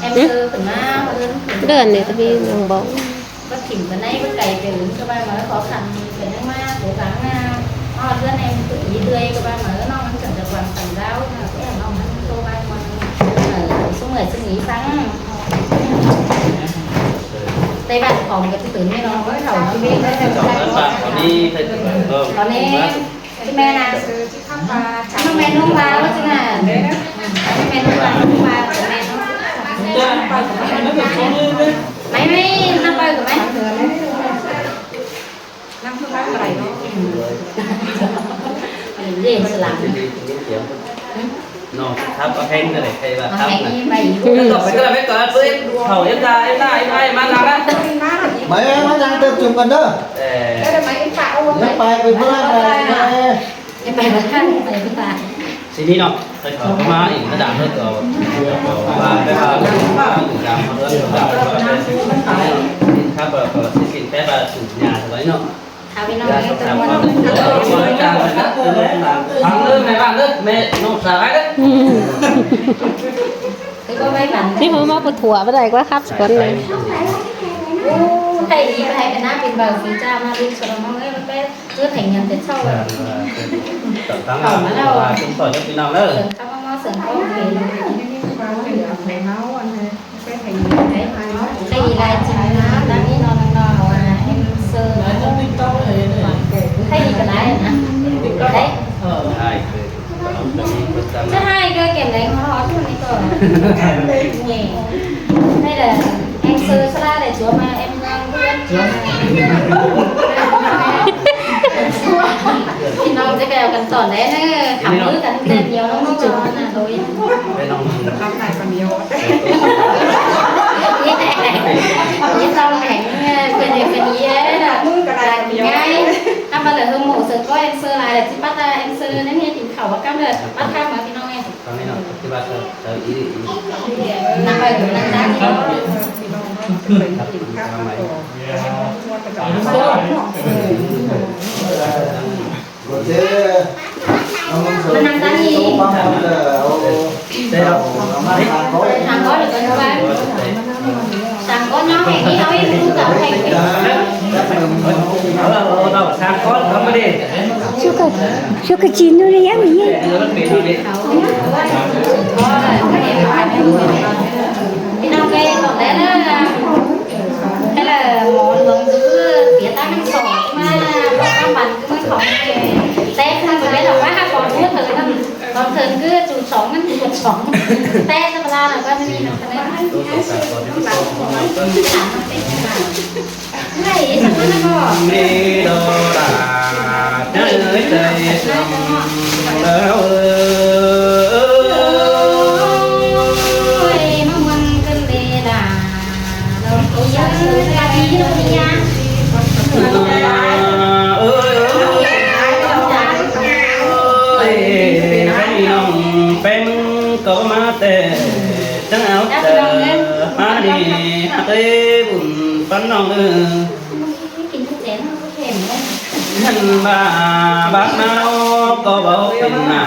ແອມເຊີຂຶ້ນມາ ເດີນຂຶ້ນ ເດີນນີ້ ຕະບີນ້ອງບອກ ບໍ່ຖິ້ມກັນໃນບໍ່ໄກໄປອື່ນ ກໍວ່າມາຂໍຄຳເປັນຫຍັງມາໂກກາງາ ຮອດເຮືອນແອມອີເດືອຍ ກໍວ່າມານ້ອງມັນເກີດຈາກຄວາມສັນດາວນະ ກໍແອມນ້ອງມັນໂທມາກ່ອນ ເອີ ຊຸມເອີຍຊຸມອີຟັງ ໄຕ້ບ້ານຂອງກໍຕື່ນແນ່ນອນ ເຂົາຊິມີໄດ້ແຕ່ ຕອນນີ້ ຕອນນີ້ ແມ່ນະ ນ້ອງແມ່ນນ້ອງບາວ່າຊັ້ນນະ ແມ່ນນ້ອງບາ ນ້ອງບາ ແມ່ນນ້ອງ ໄໝໄໝ ນຳໄປກັບໄໝ ນຳເພິ່ນມາກໍໄດ້ເນາະ ເດ້ສະຫຼາມ ເນາະ ຄັບ ເອົາແຮງເທົ່າໃດ ໃຄວ່າຄັບນະ ເອົາແຮງໄປຢູ່ ແລ້ວກໍໄປກໍໄດ້ ໄປກໍໄດ້ ເພິ່ນເຂົາເອັນດາ ເອັນດາ ເອັນໄອ ມານຳນະ ມາ ມານັ່ງຕື່ມກັນເດີ ເອີ ໄປໄປພະລາງໄປ ໄປພະລາງໄປ ຊິນີ້ເນາະ ໄປເຂົ້າມາອີກລະດັບເລີຍ ກໍວ່າແບບວ່າ ຈຳເລື່ອງຈຳ ຄັບ ກໍຊິສິ້ນແປວ່າສູບຢາໄວ້ເນາະ ຖ້າພີ່ນ້ອງເອີຍ ຟັງເດີແມ່ບ້ານເດີ ແມ່ນ້ອງສາວເດີ ອືມ ຄືບໍ່ໄວ້ບັນ ນີ້ເພິ່ນມາປວດຫົວບໍ່ໄດ້ກວ່າຄັບສະກ່ອນເລີຍ ໂອ້ ໃຜດີໃຜເປັນໜ້າເປັນບ່າວສີຈ້າມາລຸນສະຫຼອງເອີຍ ມັນໄປ ຄືໃຫ້ເງິນແຕ່ເຊົ້າ ເອີ ເອີ ເອີ ເຂົ້າມາແລ້ວ ເຊີນພໍ່ເດີພີ່ນ້ອງເດີ ເຊີນເຂົ້າມາ ເຊີນເຂົ້າເປັນ ເຮົາອັນ ໄດ້ໃຫ້ເງິນໄດ້ໃຫ້ເນາະ ໃຫ້ຫຼາຍຈິງນະ ຕາມນີ້ເນາະ ນ້ອງໆ ວ່າໃຫ້ເຊີນ ໃຫ້ກໍຫຼາຍນະ ໄດ້ ເອີ ໃຫ້ຄື ຈະໃຫ້ກໍແກມແດງຮອດໆ ນີ້ກໍ ນີ້ ໃຫ້ແຫຼະ ແອງເຊີສະຫຼາຍແຫຼະ ຈວບມາແອງ ພີ່ນ້ອງຈະໄປເອົາກັນຕອນໃດເນີ ຂຳມືກັນແຕ່ດຽວນ້ອງໆ ເອົານະ ໂດຍ ໄປນ້ອງ ຮັບນາຍປານດຽວ ນີ້ຕ້ອງແຂງ ເພິ່ນເປັນອີແລ້ວ ມືກັນໄດ້ປານດຽວ ຖ້າບໍ່ເລີຍເຮີໂມເຊີກໍແອນເຊີຫຼາຍ ຊິປັດແອນເຊີນັ້ນເຮັດກິນເຂົ້າວ່າກັນເດີ ປັດຂ້າມມາພີ່ນ້ອງເອີຍ ຟັງແນ່ນອນ ຄືວ່າເຊີ ເຊີອີ ນັ່ງໄປນຳກັນເນາະ ໂອເຄ ມານັ່ງຕານີ້ ທາງກ້ອນເດີ ທາງກ້ອນເນາະ ແຫ່ງນີ້ເຮົາເຮັດຄືກັນ ແຫ່ງນີ້ ເອີ ເອີ ເອີ ທາງກ້ອນທຳມະດາ พี่น้องเอ้ย บอกได้เลยนะ แต่ละหมอหลวงคือเสียตังค์ทั้งสองมา บอกว่ามันคือมันของแท้ แต่คือมันไม่หรอกว่าขอรู้เถอะนะ ตอนเถินคือจุดสองนั่นคือจุดสอง แต่ธรรมดาเราก็จะมีมันคะแนน ເອີຍ ເອີຍ ເອີຍ ນ້ອງແປ້ງກໍມາແຕ່ ຈັ່ງເອົາໃຈມາດີ ຮັກເອີຍ ບຸນປັນນ້ອງເອີຍ ຫັ້ນວ່າບາດນາວກໍເວົ້າເປັນໜ້າ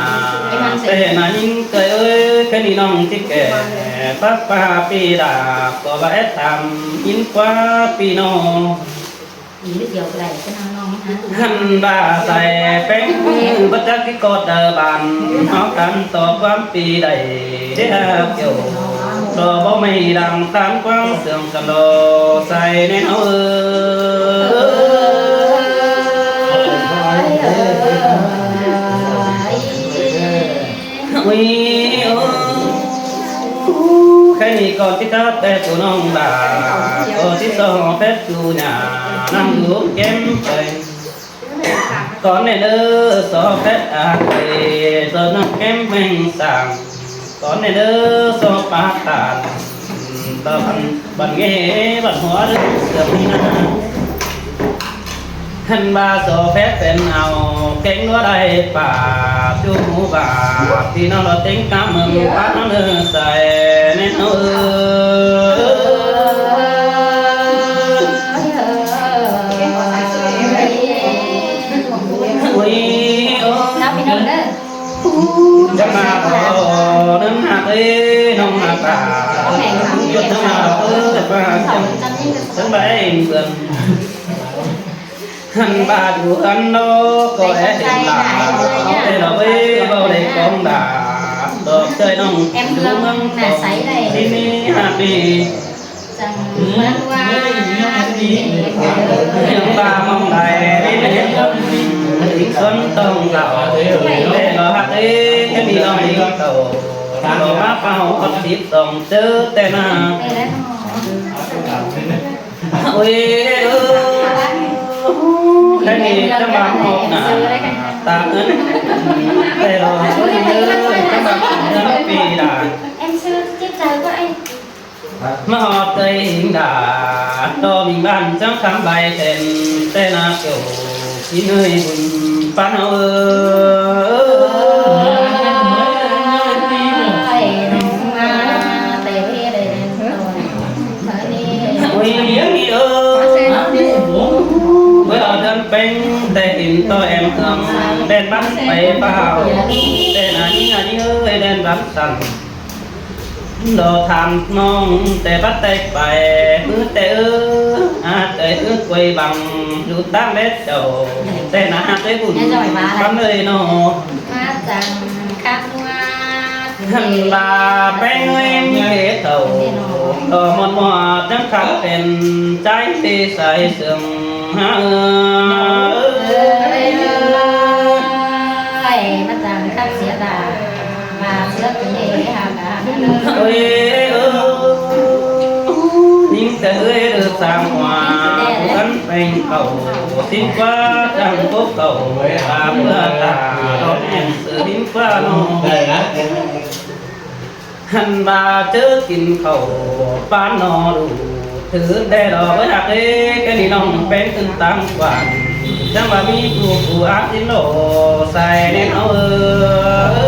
ແຕ່ໜ້າຍິງເຄີຍເອີຍ ແຄ່ນີ້ນ້ອງຊິແກ່ ປັກປາປີດາ ກໍວ່າແອດຖາມຍິງກວ່າພີ່ນ້ອງ ອີກດຽວກໍໄດ້ ເພິ່ນເອົານ້ອງມາຫາ ຫັ້ນວ່າໃສ່ແປ້ງ ບໍ່ຈັກຊິກອດເດີບານ ເຮົາກັນຕໍ່ຄວາມປີໃດ ທີ່ຫາກຢູ່ ກໍບໍ່ມີດັ່ງຕາມຄວາມເຊື່ອງກັນດອກ ໃສ່ແນ່ເນາະເອີຍ ອຸ້ຍ ໂອ້ ແຄ່ນີ້ກ່ອນທີ່ຈະແຕ່ຜູ້ນ້ອງຫຼ້າ ກໍຊິຊອແຟດຢູ່ຫຍ້າ ນັ່ງຢູ່ແກ້ມໄປ ກ່ອນແນ່ເດີ ຊອແຟດອາໄກ ຊອນັ່ງແກ້ມແມງສາງ ກ່ອນແນ່ເດີ ຊອປາການ ຕອນບັນເງ ບັນຫົວເດີ ເສືອມີນາ ຫັ້ນວ່າຊອແຟດເປັນເອົາ ແກງນົວໄດ້ປາ ຈູໝູບາດ ທີ່ນ້ອງລະເຕັງຕາມເມືອງ ປາກນ້ອງເດີ ໃສ່ແນ່ເນາະເອີຍ ອຸ້ຍ ໂອ້ ຈະມາຂໍເດີນຫາກເອີຍ ນ້ອງຫາກ ຕາ ຢູ່ທາງໜ້າດອກເອີຍ ວ່າຈັ່ງ ຈັ່ງໃດເບິ່ງ ຫັ້ນວ່າຢູ່ຫັ້ນເນາະ ກໍແອເຫັນຫຼາຍ ແຕ່ລະເວີຍ ເວົ້າໄດ້ຂອງຫຼາຍ ດອກເອີຍ ນ້ອງຢູ່ເມືອງທອງ ທີ່ນີ້ຫາກມີ ຈັ່ງເມືອງວ່າ ເມືອງວ່າມອງໄດ້ ເຫັນເຫັນຄົນ ອີກສ່ວນຕ້ອງເລົ່າ ແຕ່ລະຮັກເອງ ແຕ່ມີນ້ອງເຂົາ ເຂົ້າມາເຝົ້າຮອດສິບສອງ ເຈີແຕ່ໜ້າ ໂອ້ຍ ເອີ ໃຜນີ້ຈະມາຮອບໜ້າຕາເງິນ ແຕ່ລະເອີຍ ຈະມາເງິນປີດາ ມາຮອດເອີຍອີງດາ ຕໍ່ມີບ້ານຈັງຄຳໄຫຼແທນ ແຕ່ນາເຈົ້າ ຊິເນີຍບຸນປານເຮົາເອີຍ ໂອ້ຍ ເອີ ເມື່ອເດືອນເປັງ ແຕ່ເຫັນຕໍ່ແອມເຮືອງ ແດນບ້ານໄປຟ້າວ ແຕ່ນາຍິງ ນາຍິງເອີຍ ແດນບ້ານສັ່ນ ດອກຖາມນ້ອງແຕ່ບັດແຕກໄປ ມືແຕ່ເອີ ອາໄຈເອີກວຍບັງ ຢູ່ຕ່າງແດດເຈົ້າ ແຕ່ໜ້າຮັກໄດ້ບຸນປານເອີຍເນາະ ມາຈັ່ງຄັກນວດ ຫັ້ນວ່າແປ້ງເອີຍ ມີເດເຈົ້າ ດອກມອດມອດ ຈັ່ງຄັກເປັນໃຈເຕໃສເຊື່ອງ ຫາເອີຍ ມາຈັ່ງຄັກເສຍດາ ມາເຊືອກເອຫາການເອີຍ ເອີ ຍິງແຕ່ເອີຍເດີ ສ້າງວ່າຜູ້ກັນແປງເຂົ້າ ສິນກວ່າຈັ່ງພວກເກົ່າ ຕາເມື່ອຕາດອກແອງເສືອ ສິນກວ່ານ້ອງ ຫັ້ນວ່າເຈີກິນເຂົ້າປານໜໍດູ ຖືແດ່ດອກເອີຍຮັກເອີຍ ແກນີ້ນ້ອງແປງຂຶ້ນຕາມກວານ ຈັ່ງວ່າມີຜູ້ຜູ້ອາດສິນໂລໃສ່ແນ່ເຮົາເອີຍ ເອີ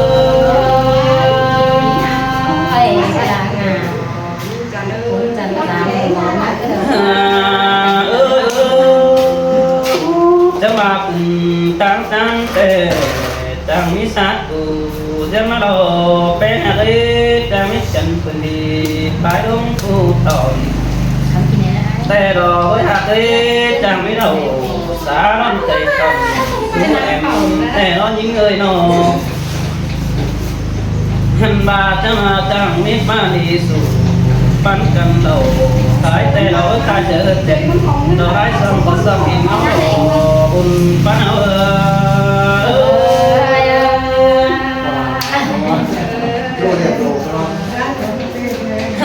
ຍ ເອີຍ ເອີຍ ຈະມາຂຶ້ນຕາມທາງແຕ່ ຈັ່ງມີສາ ເຈົ້າມາລໍແປງເອີຍ ຈະມີຈັນເພິ່ນດີ ພາຍລົງຜູ້ຕອນ ແຕ່ລໍເອີຍຮັກເອີຍ ຈັ່ງມີເລົ່າສານ້ອງໃຈຕ້ອງ ແຕ່ນ້ອງຍິງເອີຍນ້ອງ ຫັ້ນວ່າຈັ່ງວ່າຈັ່ງມີມາດີສູ່ ປັນກັນເລົ່າ ຂາຍແຕ່ເລົ່າຂາຍເຈີເຈັນ ດອກຫຼາຍຊ່ອງບໍ່ຊ່ອງອີກເນາະ ບຸນປານເຮົາເອີຍ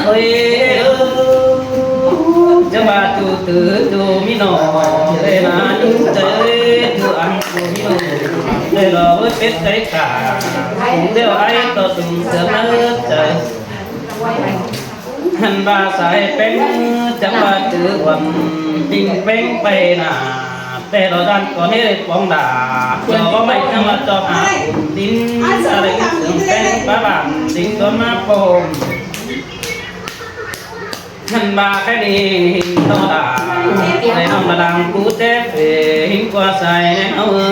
ໂອ້ຍ ເອີ ຈະວ່າຈູ່ຕື້ຈູ່ມີນ້ອງ ເວລາຢູ່ໃຈເອີຍ ຈູ່ອັນ ເດລອເວີຍເປັດໄກ່ຂາ ດຽວໄອ້ຕໍ່ຕຸ່ມເສືອເນີດໃຈ ຫັ້ນວ່າສາຍເປັນ ຈັງວ່າຈື່ວັນ ດິງເປັງໄປໜ້າ ແຕ່ລະດ້ານກໍເຮັດປອງດາ ກໍບໍ່ໄດ້ຈັ່ງວ່າຈອບຫາຂຸມດິນ ສະເລັງເສີງແປງປາບ້ານ ດິງສວນມາປ້ອມ ຫັ້ນວ່າແຄ່ນີ້ຫີນໂຕດາ ແລະນ້ອງລະດັງປູແຈເປຫີນກວ່າໃສ່ແນ່ເຮົາເອີ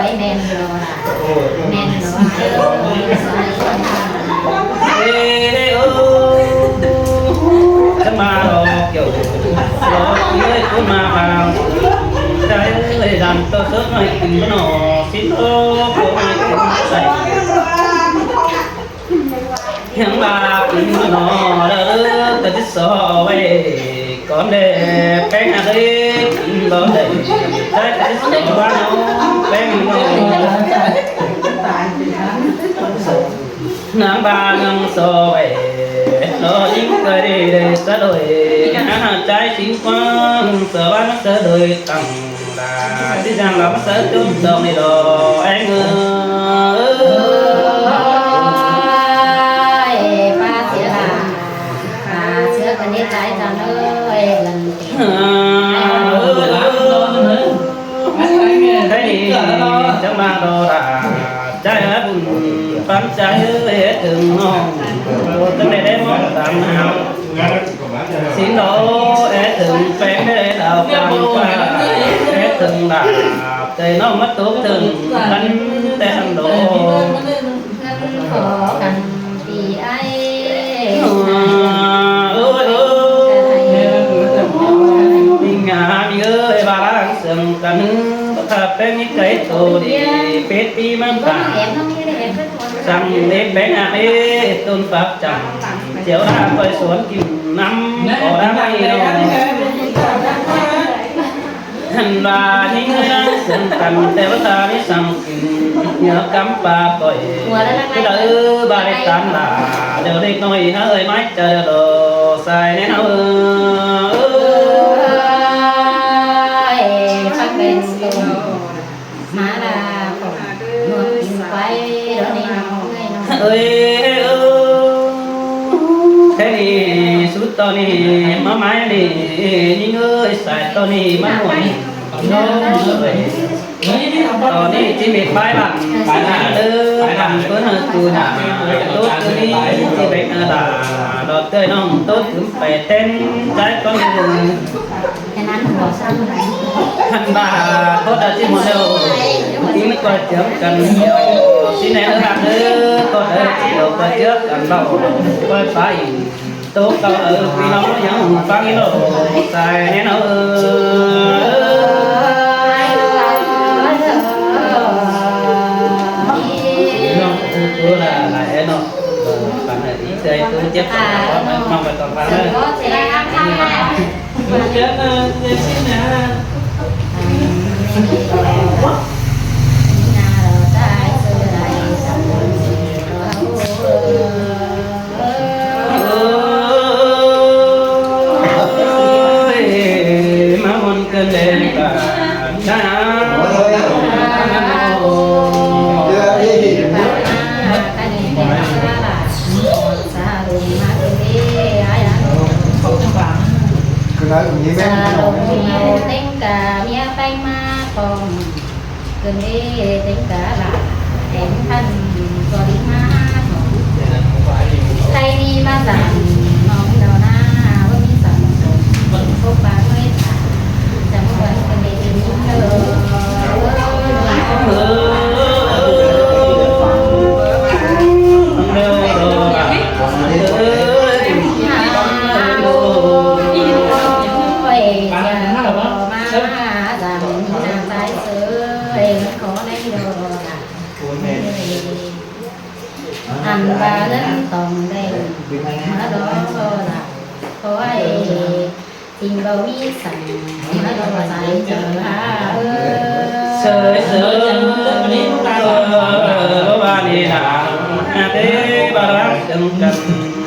ຍ ແມ່ນຢູ່ລະ ແມ່ນຢູ່ລະ ເອີ ຈະມາດອກເກີ້ວ ດອກເອີຍ ຄົນມາບາງ ໃຈເອີຍ ດັນໂຕສົດໃຫ້ກິນບໍ່ໜໍ ສິນໂອ ໂຄໃຫ້ກິນໃສ່ ຍັງວ່າຄືນມາໜໍເດີ ກະຊິສໍໄວ້ກ່ອນແດ່ ແປ້ງເອີຍ ບໍ່ໄດ້ໃຊ້ກະຊິສໍວ່າໜໍ ແປ້ງໜໍ ນາງບ້ານນາງສໍໄວ້ ລໍຍິງກະໄດ້ສະໂດຍ ຫາໃຈສິງຄວາມສະຫວັນສະໂດຍຕັ້ງ ລາຊິຈັ່ງລາມາເສີດຈົນດອກນີ້ດອກແອງເອີຍ ປາເສຍລາ ປາເສືອກະນິດໄດ້ຈັງເອີຍ ເອີ ໃຜດີຈະມາດອກລາ ໃຈຫາບຸນປັນໃຈເອີຍເຖິງນ້ອງ ໂຕຈັ່ງໃດໄດ້ມອງຕາມຫາ ສິນໂອແອເຖິງແປງແດດອາວກາງຟ້າ ແອເຖິງດາບໃຈນ້ອງມາຕົກເຖິງກັນແຕ່ຫັ້ນໂດ ເງິນ ຂໍກັນປີອ້າຍ ເອີຍ ເອີຍ ມີງາມີເອີຍ ບາລາງເຊິ່ງກັນ ບໍ່ຂາດແປ້ງມີໄກ່ໂຕດີ ເປັດປີມັນຕາ ສັ່ງເລັບແປ້ງອາເອ ຕົ້ນປາກຈັນ ຈຽວລາຄອຍສວນກິນນຳ ຂໍລາໄມ້ນ້ອງ ຫັ້ນວ່າຍິງເອີຍນາງເຊິ່ງກັນ ແຕ່ວ່າຖ້າມີສັ່ງກິນ ເຫຍື່ອກຳປາກ້ອຍ ຄືລະເອີບາເລັກຕານລາ ດຽວເລັກນ້ອຍຫາເອີຍມາຈະໂດສາຍແນ່ນອນເອີຍ ເອີຍ ພັກເປັນໂຕ ມາລາຂອງນວນກິນໄປດອກນີ້ນ້ອງເອີຍເນາະ ເອີຍ ເອີຍ ແທ້ນີ້ສຸດຕອນນີ້ມາໝາຍນີ້ຍິງເອີຍ ສາຍຕອນນີ້ມາມ່ວນນ້ອງເອີຍ ຕອນນີ້ຈິເມັດບາຍບັນເດີບັນເພິ່ນເຮົາຕູນາໂຕດຕົວນີ້ຈິເບັກອາດາດອກເຕີຍນ້ອງໂຕດຂຶ້ນໄປເຕັ້ນໃຈຕອນນີ້ ແຄ່ນັ້ນບໍ່ຊ້ຳ ຫັ້ນບາໂຄດອາຊິໝົດແລ້ວ ກິນກວຍເຈືອມກັນ ຊິແນ່ເດີຮັກເດີ ໂຄດເດີຊິເອົາກວຍເຈືອມກັນເວົ້າ ກວຍໄປໂຕເກົ່າເອີ ພີ່ນ້ອງຍັງຟັງອີໂລສາຍແນ່ນອນເອີ ນ້ອງໂຕຫຼາຍເນາະ ຟັງໃຫ້ດີ ເທື່ອໃດໂຕເຈັບ ນ້ອງໄປຕ້ອງຟັງເດີ. ເຕັງກະເມຍແປງມາພ້ອມ ເກີນເດເຕັງກະລາແອງພັນກໍດີມາຂອງ ໃຜມີມາສັ່ງນ້ອງດາວນາ ບໍ່ມີສັ່ງສົມ ຄົບປາກເລີຍ ຈຳຄວນເປັນເດເປັນຍິງເດີ. ອັນວ່າເງິນຕ້ອງໄດ້ມາລໍລະ ຂໍໃຫ້ສິ່ງບໍ່ມີສັ່ງມາລໍສາຍເຈົ້າຫາເອີຍ ເຊີຍເຊີຍ ວ່ານີ້ນາ ເດບາລາເຊິ່ງກັນ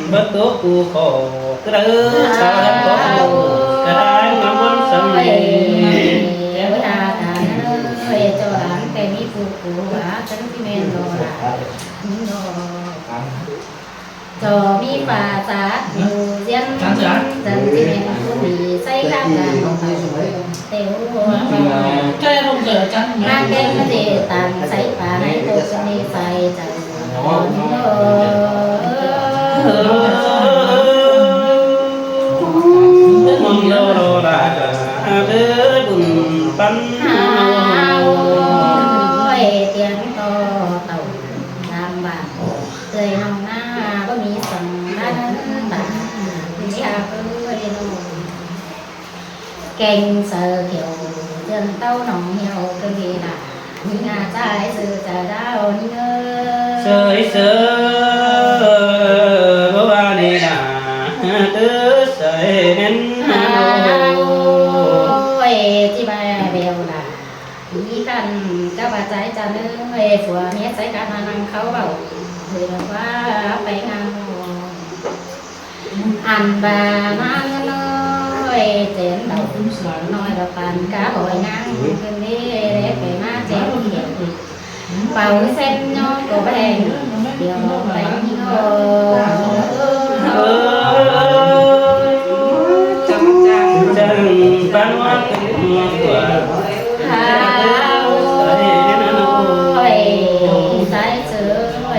ເບິດໂຕກູຂໍ ກະເດີຊາວເຮືອນຂອງໂລກກະໄດ້ງາມບົນສັນເດ ເທວະດາຕາເອີຍ ເຈົ້າຫຼານແຕ່ມີຜູ້ກູວ່າ ຈັ່ງຊິແມ່ນບໍ່ລະ ເຈົ້າມີປາສາດຢູ່ສຽນ ຈັ່ງຊິແມ່ນຜູ້ດີໃສ່ການເປັນເທວະດາ ນາງແກ້ງມະເດຕາງໃສ່ປາໃນໂຕກະເມໃສ່ເຈົ້າ ເອີຍ ບຸນປັນຫາໂອຍ ຕຽງຕໍ່ເຕົ້າຕາມບ້ານ ເອື້ອຍນ້ອງນາບໍ່ມີສັງກັນບາດ ເອື້ອຍເອີຍນ້ອງ ແກ່ງເສີຂຽວ ເຈື່ອນເຕົ້າໜອງຫ່ຽວເກີນເວລາ ຍິງອາຈາຍຊື່ຈາດາວຍິງເອີຍ ເສີຍເສີຍ ບໍ່ວ່ານີ້ນາ ເຕີໃສແມ່ນ ໂອ້ຍ ທີ່ວ່າແວວລາ ອີຄັນກັບວ່າໃຈຈັນເອີຍ ຜົວເມຍໃສກັນມານັ່ງເຂົາເວົ້າ ເດີວ່າໄປງານ ອັນວ່າມາເງິນນ້ອຍແສນດອກ ນ້ອຍດອກປານກາບອຍນາງ ເພິ່ນເດ້ແລກໄປມາແຈກ ເປົ່າເສັ້ນຍອກກໍແພງ ດຽວໄປໂຍ ເອີ ຈັງປານວ່າເປັນຕົວ ຫາ ໂອ້ຍ ສາຍເສີ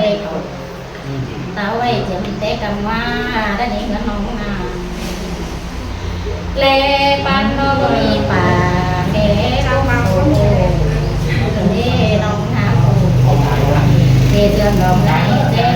ຍ ຕາໄວ້ຈຽມແຕ່ກຳວ່າ ດານີ້ເຮືອນນ້ອງນາ ແລປານນ້ອງມີປາ ແລເຮົາເວົ້າເດ້ນ້ອງນາ ເດເທື່ອນດອກໄດ້ແຈ້ງ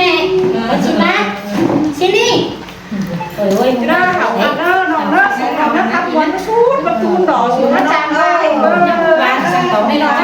ແນ່ ເອີ ເພິ່ນຊິມາ ຊິນີ້ ໂອ້ຍ ເດີ ເຮົາເດີ ນ້ອງເດີ ເຮົາເດີ ທັກບວນສູດ ປະຕູດອກສູດ ອາຈານເອີຍ ເອີ ເອີ